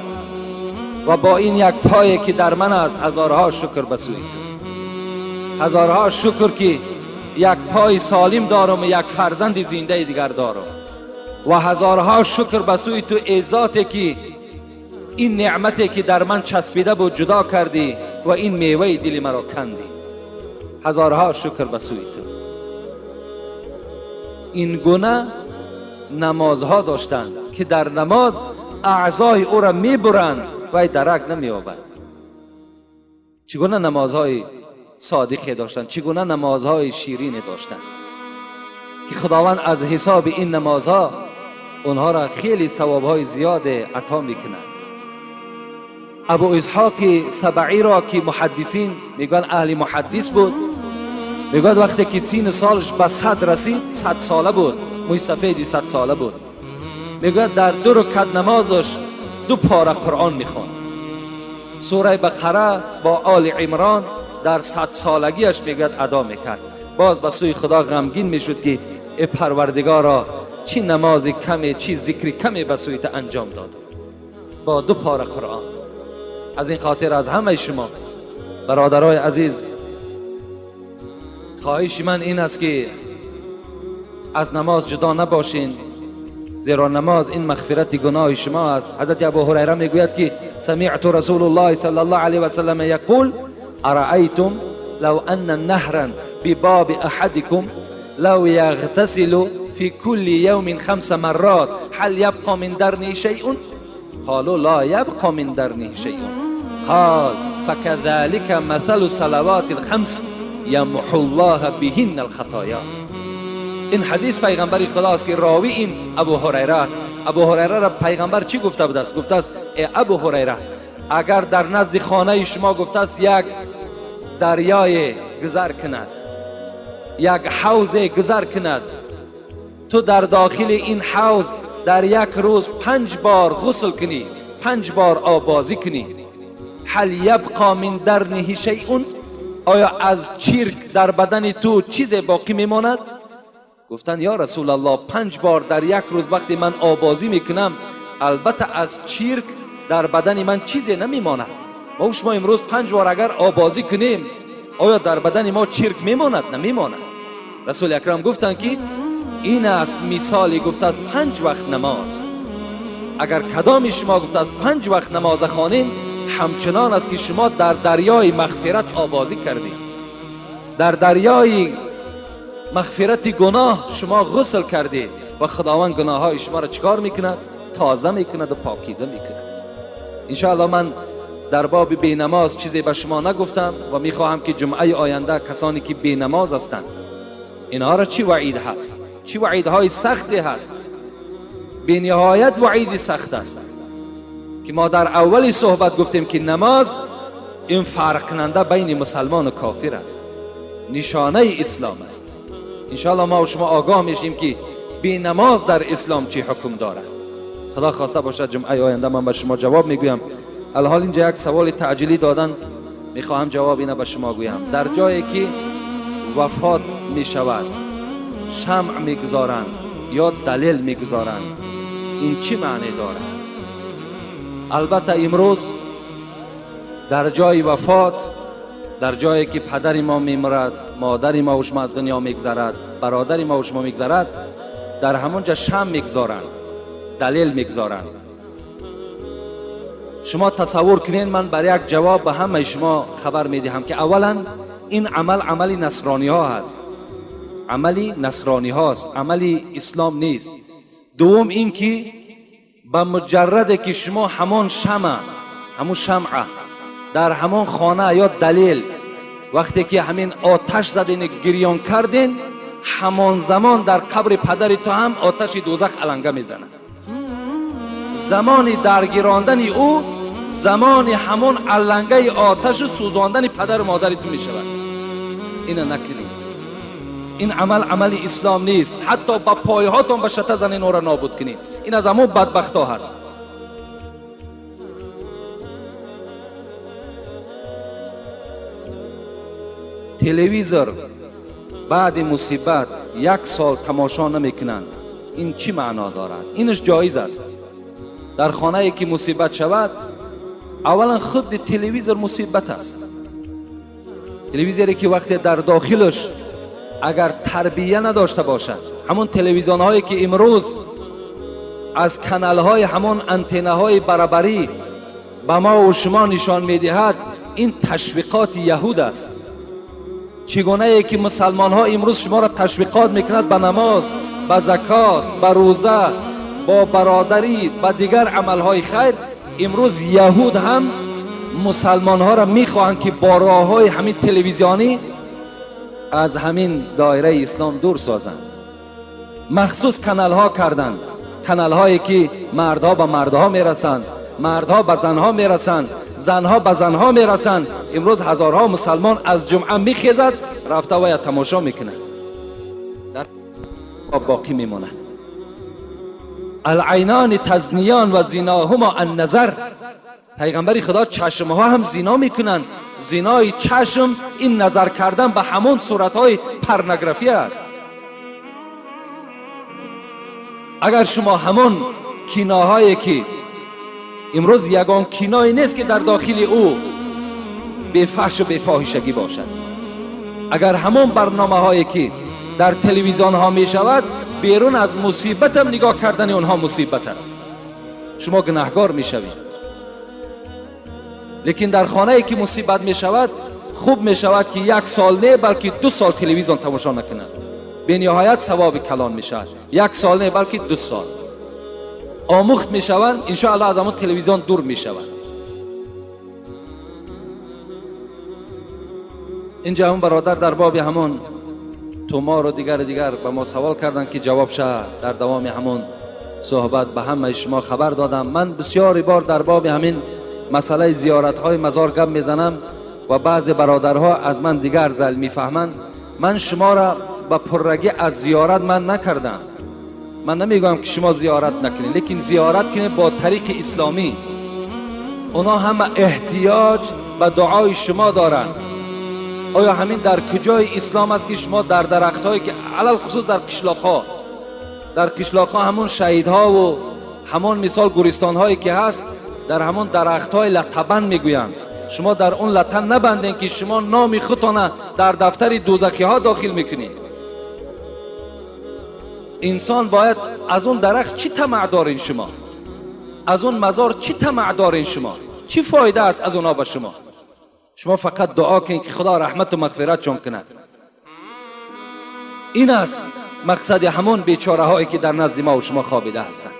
و با این یک پایی که در من است، هزارها شکر به سوی تو، هزارها شکر که یک پای سالم دارم و یک فرزند زنده دیگر دارم، و هزارها شکر به سوی تو ای ذاتی که این نعمتی که در من چسبیده بود جدا کردی و این میوه دل مرا کندی، هزارها شکر به سوی تو. این گونه نمازها داشتند که در نماز اعضای او را میبرند و درک نمییابد. چگونه نمازهای صادقی داشتند، چگونه نمازهای شیرین داشتند که خداوند از حساب این نمازها اونها را خیلی ثوابهای زیاد عطا میکند. ابو اسحاق سبعی را که محدثین میگن اهل محدث بود، میگوید وقتی که سین سالش به 100 رسید، 100 ساله بود، موی سفیدی 100 ساله بود، میگوید در 2 رکعت نمازش 2 پاره قرآن میخواند. سوره بقره با آل عمران در 100 سالگیش میگوید ادا میکرد. باز به سوی خدا غمگین میشد که ای پروردگارا چی نماز کمی، چی ذکر کمی به سوی تو انجام دادم با 2 پاره قرآن. از این خاطر از همه شما برادرای عزیز خواهش من این است که از نماز جدا نباشین، زیرا نماز این مغفرت گناه شما است. حضرت ابو هریره میگوید که سمعت رسول الله صلی الله علیه و سلم یقول ارأیتم لو ان نهرا بباب احدكم لو یغتسل في كل يوم 5 مرات هل يبقى من درنه شيء؟ قالوا لا يبقى من درنه شيء. قال فكذلك مثل صلوات الخمس يمحو الله بهن الخطايا. این حدیث پیغمبر خدا است که راوی این ابو هریره است. ابو هریره را پیغمبر چی گفته بود است؟ گفته است ای ابو هریره، اگر در نزد خانه شما گفته است یک دریای گذر کند، یک حوض گذر کند، تو در داخل این حوض در یک روز 5 بار غسل کنی، 5 بار آبازی کنی، هل یبقى من درنه شیء؟ آیا از چرک در بدن تو چیز باقی میماند؟ گفتن یا رسول الله 5 بار در یک روز وقتی من آبازی میکنم البته از چرک در بدن من چیزی نمیماند. ما شما امروز 5 بار اگر آبازی کنیم آیا در بدن ما چرک میماند؟ نمیماند. رسول اکرم گفتن که این است مثالی گفته از 5 وقت نماز. اگر کدام شما گفته از 5 وقت نماز خوانیم همچنان است که شما در دریای مغفرت آبازی کردید، در دریای مغفرت گناه شما غسل کردید و خداوند گناه های شما را چکار میکند؟ تازه میکند و پاکیزه میکند. انشاءالله من در باب بی نماز چیزی به شما نگفتم و میخواهم که جمعه آینده کسانی که بی نماز هستند اینها را چی وعید هست، چی وعیدهای سختی هست، بی نهایت وعید سخت است که ما در اول صحبت گفتیم که نماز این فرق کننده بین مسلمان و کافر است، نشانه اسلام است. انشاءالله ما و شما آگاه میشیم که بی نماز در اسلام چی حکم دارد. خدا خواسته باشد جمعه آینده من به شما جواب میگویم. الحال اینجا یک سوال تعجیلی دادن، میخواهم جواب اینه به شما گویم. در جایی که وفات میشود شمع میگذارند یا دلیل میگذارند، این چی معنی دارد؟ البته امروز در جای وفات Дар ҷое ки падари мо мемирад, модари мо ва шумо аз дунё мегзарад, бародари мо ва шумо мегзарад, дар ҳамон ҷо шам мегзоранд, далел мегзоранд. Шумо тасаввур кунед, ман бар як ҷавоб ба ҳамаи шумо хабар медиҳам ки аввалан ин амал амали насрониҳо ҳаст, амали насрониҳост, амали ислом нест. Дуввум ин ки ба муҷарраде ки шумо ҳамон шама, ҳамон шамъа дар ҳамон хона ё далел вақте ки ҳамин оташ заден, гирён карден, ҳамон замон дар қабри падари ту ҳам оташи дӯзах аланга мезанад. Замони даргирондани ӯ замони ҳамон алангаи оташу сӯзондани падару модари ту мешавад. Ина накунед. Ин амал амали ислом нест. Ҳатто ба пойҳотон ба шата занен, ӯро нобуд кунед. Ин аз ҳамон бадбахтҳо ҳаст. Телевизор баъди мусибат як сол тамошо намекунанд. Ин чӣ маъно дорад? Инаш ҷоиз аст. Дар хонае ки мусибат шавад, аввалан худи телевизор мусибат аст. Телевизоре ки вақте дар дохилаш агар тарбия надошта бошад, ҳамон телевизионҳое ки имрӯз аз каналҳои ҳамон антеннаҳои барабарӣ ба мо ва шумо нишон медиҳад, ин ташвиқоти яҳуд аст. Чӣ гунае ки мусалмонҳо имрӯз шуморо ташвиқот мекунад ба намоз, ба закот, ба рӯза, бо бародарӣ, ба дигар амалҳои хайр, имрӯз яҳуд ҳам мусалмонҳоро мехоҳанд ки бо роҳҳои ҳамин телевизионӣ аз ҳамин доираи ислом дур созанд. Махсус каналҳо карданд, каналҳое ки мардҳо ба мардҳо мерасанд, мардҳо ба занҳо мерасанд, занҳо ба занҳо мерасанд. Имрӯз ҳазорҳо мусалмон аз ҷумъа мехезад, рафта вая тамошо мекунад, дар боқӣ мемонад. Алайнони тазниён ва зиноҳумо анназар. Пайғамбари Худо чашмҳо ҳам зино мекунанд. Зинои чашм ин назар кардан ба ҳамон суратҳои порнография аст. Агар шумо ҳамон киноҳое ки имрӯз ягон киное нест ки дар дохили ӯ бефаҳшу бефоҳишагӣ бошад, агар ҳамон барномаҳое ки дар телевизионҳо мешавад, берун аз мусибатам нигоҳ кардани онҳо мусибат аст, шумо гунаҳгор мешавед. Лекин дар хонае ки мусибат мешавад, хуб мешавад ки як сол не, балки 2 сол телевизион тамошо накунад. Бениҳоят савоби калон мешавад. 1 сол не, балки 2 сол омӯхт мешаванд, иншоаллоҳ аз ҳамон телевизион дур мешаванд. Инҷа ҳамон бародар дар боби ҳамон тумору дигар ба мо савол карданд ки ҷавоб шавад. Дар давоми ҳамон суҳбат ба ҳамаи шумо хабар додам. Ман бисёри бор дар боби ҳамин масъалаи зиёратҳои мазор гап мезанам ва баъзе бародарҳо аз ман дигар зал мефаҳманд. Ман шуморо ба пуррагӣ аз зиёрат ман накардам. Ман намегӯям ки шумо зиёрат накунед, лекин зиёрат кунед бо тариқи исломӣ. Онҳо ҳама эҳтиёҷ ба дуои шумо доранд. Оё ҳамин дар куҷои ислом аст ки шумо дар дарахтҳое ки алалхусус дар қишлоқҳо, дар қишлоқҳо ҳамон шаҳидҳову ҳамон мисол гӯристонҳое ки ҳаст, дар ҳамон дарахтҳои латтабанд мегӯянд, шумо дар он латта набандед ки шумо номи худтона дар дафтари дӯзахиҳо дохил мекунед. Инсон бояд аз он дарахт чӣ тамаъ дорин шумо? Аз он мазор чӣ тамаъ дорин шумо? Чӣ фоида аст аз онҳо ба шумо? Шумо фақат дуо кунед ки Худо раҳмату мағфиратшон кунад. Ин аст мақсади ҳамон бечораҳое ки дар назди мо ва шумо хобида ҳастанд.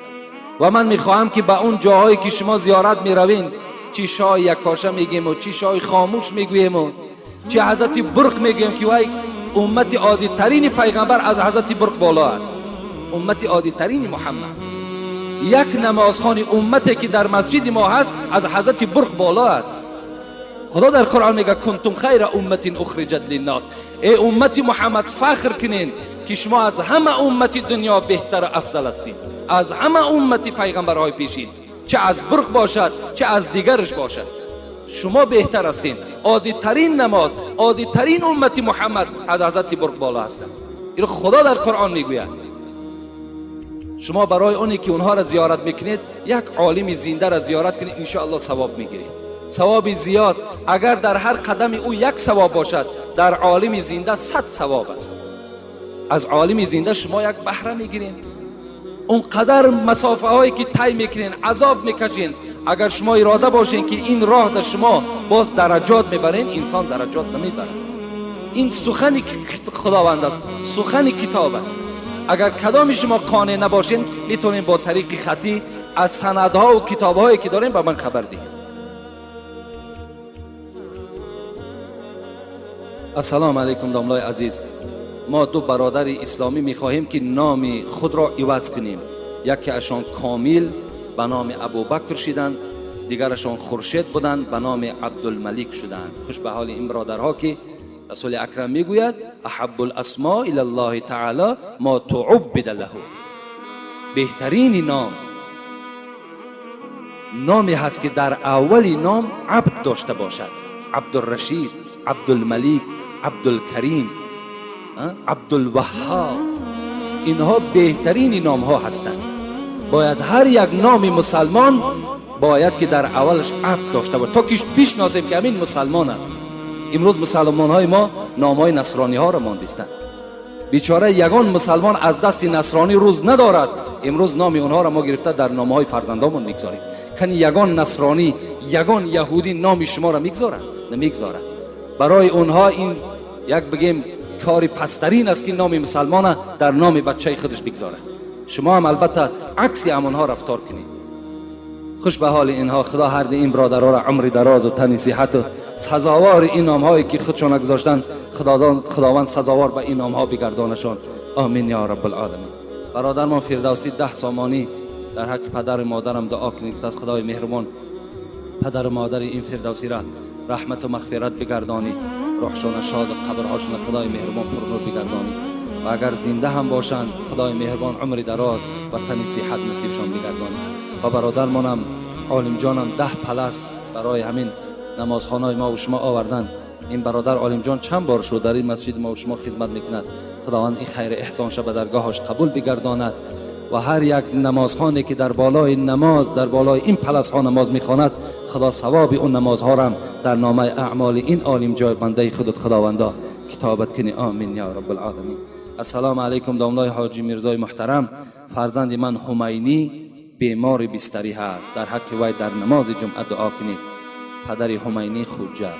Ва ман мехоҳам ки ба он ҷоҳое ки шумо зиёрат меравед, чӣ шоҳи якоша мегӯем, чӣ шоҳи хомӯш мегӯем, чӣ ҳазрати бурқ мегӯем ки вай уммати оддитарини пайғамбар аз ҳазрати бурқ боло аст, уммати оддитарини Муҳаммад. Як намозхони уммате ки дар масҷиди мо ҳаст аз ҳазрати бурқ боло аст. Худо дар Қуръон мегӯяд кунтум хайра умматин ухриҷат линнос. Эй уммати Муҳаммад, фахр кунед ки шумо аз ҳама уммати дунё беҳтару афзал ҳастед, аз ҳама уммати пайғамбарҳои пешин, чӣ аз бурқ бошад, чӣ аз дигараш бошад, шумо беҳтар ҳастед. Оддитарин намоз, оддитарин уммати Муҳаммад аз ҳазрати бурқ боло ҳастанд. Инро Худо дар Қуръон мегӯяд. Шумо барои оне ки онҳоро зиёрат мекунед, як олими зиндаро зиёрат кунед, иншоаллоҳ савоб мегиред. Савоби зиёд. Агар дар ҳар қадами ӯ як савоб бошад, дар олими зинда 100 савоб аст. Аз олими зинда шумо як баҳра мегиред. Он қадар масофаҳое ки тай мекунед, азоб мекашед, агар шумо ирода бошед ки ин роҳ дар шумо боз дараҷот мебаред, инсон дараҷот намебарад. Ин сухани Худованд аст, сухани китоб аст. Агар кадоми шумо қонеъ набошед, метавонед бо тариқи хатӣ аз санадҳо ва китобҳое ки дорем ба ман хабар диҳед. Ассалому алайкум домлаи азиз. Мо ду бародари исломӣ мехоҳем ки номи худро иваз кунем. Яке ашон Комил ба номи Абубакр шиданд, дигарашон Хуршед буданд ба номи Абдулмалик шуданд. Хуш ба ҳоли ин бародарҳо ки Расули Акрам мегӯяд: аҳаббул асмо илаллоҳи таъоло мо туъуббида лаҳу. Беҳтарини ном номе ҳаст ки дар аввали ном абд дошта бошад. Абдуррашид, Абдулмалик, Абдулкарим, Абдулваҳҳоб. Инҳо беҳтарини номҳо ҳастанд. Бояд ҳар як номи мусалмон бояд ки дар аввалаш абд дошта бошад, то ки бишносем ки ҳамин мусалмон аст. Имрӯз мусалмонҳои мо номҳои насрониҳоро мондистанд. Бечора ягон мусалмон аз дасти насронӣ рӯз надорад. Имрӯз номи онҳоро мо гирифта дар номҳои фарзандомон мегузорем. Кани ягон насронӣ, ягон яҳудӣ номи шуморо мегузорад? Намегузорад. Барои онҳо ин як бигем кори пасттарин аст ки номи мусалмона дар номи бачаи худаш бигзорад. Шумо ҳам албатта акси ҳамонҳо рафтор кунед. Хуш ба ҳоли инҳо. Худо ҳарди ин бародарҳоро умри дарозу тани сиҳату сазовори ин номҳое ки худшона гузоштанд, Худованд сазовор ба ин номҳо бигардонашон. Омин ё раббулоламин. Бародармон Фирдавсӣ 10 сомонӣ дар ҳаққи падару модарам дуо кунед. Аз Худои меҳрубон падару модари ин Фирдавсиро раҳмату мағфират бигардонӣ, рӯҳшона шоду қабрҳошона Худои меҳрубон пурнур бигардонӣ ва агар зинда ҳам бошанд, Худои меҳрубон умри дароз ва тани сиҳат насибшон бигардонӣ. Ва бародармонам Олимҷонам 10 палас барои ҳамин намозхонаи мо ва шумо оварданд. Ин бародар Олимҷон чанд бор шуд дар ин масҷид мо ва шумо хизмат мекунад. Худованд ин хайри эҳсонша ба даргоҳаш қабул бигардонад ва ҳар як намозхоне ки дар болои намоз, дар болои ин паласҳо намоз мехонад, Худо савоби он намозҳорам дар номаи аъмоли ин олим ҷой бандаи худат Худовандо китобат кунӣ. Омин ё раббулоламин. Ассалому алайкум домлаи ҳоҷи Мирзои муҳтарам. Фарзанди ман Ҳумайнӣ бемори бистарӣ ҳаст. Дар ҳаққи вай дар намози ҷумъа дуо кунед. Падари Ҳумайнӣ Хуҷа.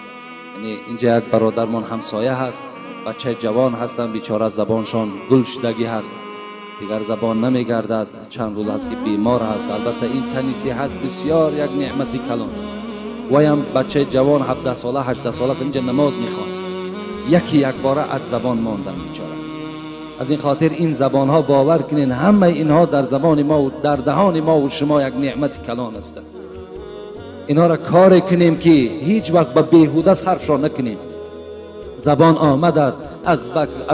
Яъне инҷа як бародармон ҳамсоя ҳаст, бачаи ҷавон ҳастанд, бечора забоншон гул шудагӣ ҳаст, дигар забон намегардад, чанд рӯз аст ки бемор ҳаст. Албатта ин тани сиҳат бисёр як неъмати калон аст. Ваям бачаи ҷавон 17 сола, 18 сола аст, инҷа намоз мехонад. Яки якбора аз забон монданд бечора. Аз ин хотир ин забонҳо бовар кунед, ҳамаи инҳо дар забони мо ва дар даҳони мо ва шумо як неъмати калон ҳастанд. Инҳоро коре кунем ки ҳеҷ вақт ба беҳуда сарфшон накунем. Забон омадад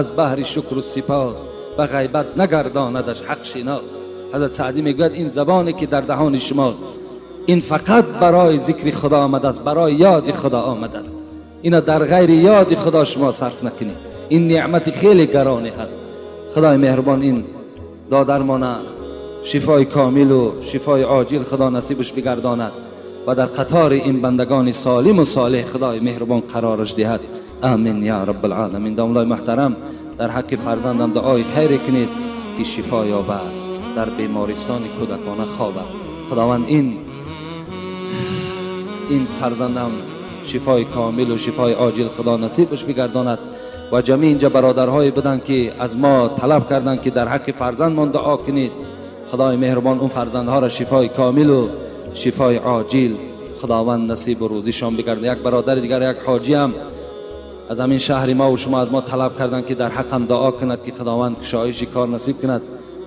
аз баҳри шукру сипос, ба ғайбат нагардонадаш ҳақ шинос. Ҳазрат Саъдӣ мегӯяд ин забоне ки дар даҳони шумост, ин фақат барои зикри Худо омадааст, барои ёди Худо омадааст. Ина дар ғайри ёди Худо шумо сарф накунед. Ин неъмати хеле гароне ҳаст. Худои меҳрубон ин додармона шифои комилу шифои оҷил Худо насибаш бигардонад ва дар қатори ин бандагони солиму солеҳ Худои меҳрубон қарораш диҳад. Амин ё раббулоламин. Домлаи муҳтарам, дар ҳаққи фарзандам дуои хайре кунед ки шифо ёбад. Дар бемористони кӯдакона хоб аст. Худованд ин фарзандам шифои комилу шифои оҷил Худо насибаш бигардонад. Ва ҷамъи инҷа бародарҳое буданд ки аз мо талаб карданд ки дар ҳаққи фарзандмон дуо кунед. Худои меҳрубон он фарзандҳоро шифои комилу шифои оҷил Худованд насибу рӯзишон бигардонад. Як бародари дигар, як ҳоҷиам аз ҳамин шаҳри мо ва шумо аз мо талаб карданд ки дар ҳаққам дуо кунад ки Худованд кушоиши кор насиб кунад.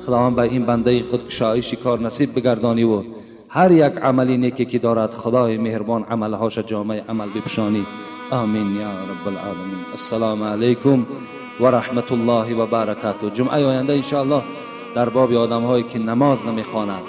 Худованд ба ин бандаи худ кушоиши кор насиб бигардонӣ ва ҳар як амали неке ки дорад Худои меҳрубон амалҳоша ҷомаи амал бипӯшонӣ. Амин ё раббулоламин. Ассалому алайкум ва раҳматуллоҳи ва баракатуҳ. Ҷумъаи оянда иншоаллоҳ дар боби одамҳое ки намоз намехонанд.